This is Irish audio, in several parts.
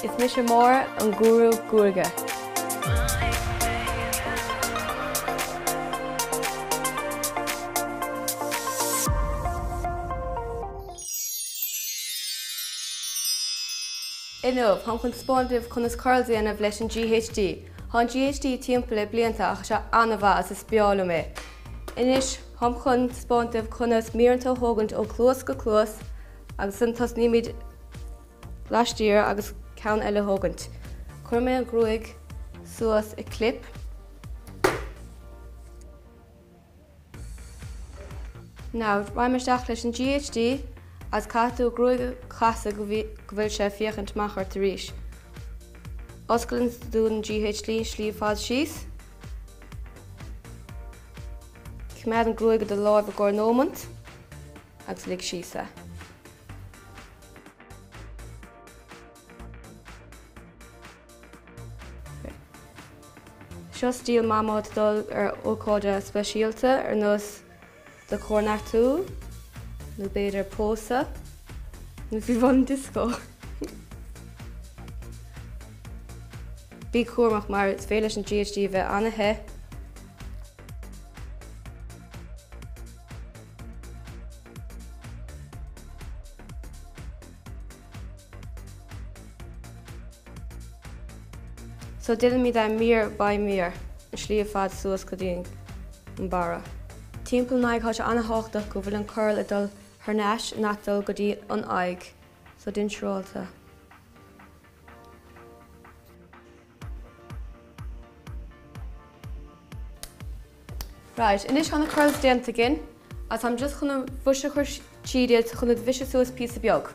Is mise Máire, an gúrú gruaige. Inniu, táim chun taispeáint daoibh conas curls a dhéanamh leis an GHD. Tá an GHD timpeall le blianta ach tá sé an-mhaith agus is breá liom é. Anois, táim chun taispeáint daoibh conas míreanta a thógaint ó cluas go cluas agus ansin tosnaímid laistiar agus ceann eile a thógaint. Cuirfidh mé an ghruaig suas i clip. Now, raghaidh mé isteach leis an GHD agus caithfidh tú gruaig a chasadh go bhfuil sé ag féachaint amach ort arís. Osclaíonn tú an GHD slí fad síos. Coimeád an gruaig i do láimh i gcomhair nóimint agus lig síos é. Seo stíl maith má tá tú ag dul ar ócáid speisialta ar nós do chónartú nó b'fhéidir pósadh nó fiú amháin dioscó. Bí cúramach mar is féidir leis an GHD bheith an-the. So déanaimid é mír by mír, an slí ar fad suas go dtí an barra. Timpeall an aghaidh tá sé an-thábhachtach go bhfuil an curl ag dul thar n-ais in áit dul go dtí an aghaidh. So déan siúrálta. Right, anois tá na curls déanta againn agus táim just chun an bhruis a chur tríd iad chun iad a bhriseadh suas píosa beag.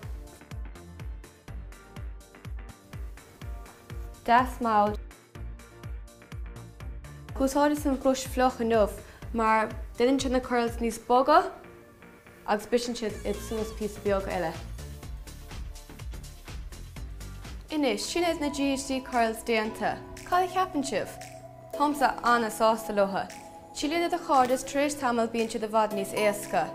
Deas mall. Úsáideas an bhruis fliuch inniu mar déanann sé na curls níos boga agus briseann siad iad suas píosa beag eile. Anois, sin iad na GHD curls déanta. Cad a cheapann sibh? Táimse an-sásta leo. Triail iad le do chairde is tar éis tamaill bíonn siad i bhfad níos éasca.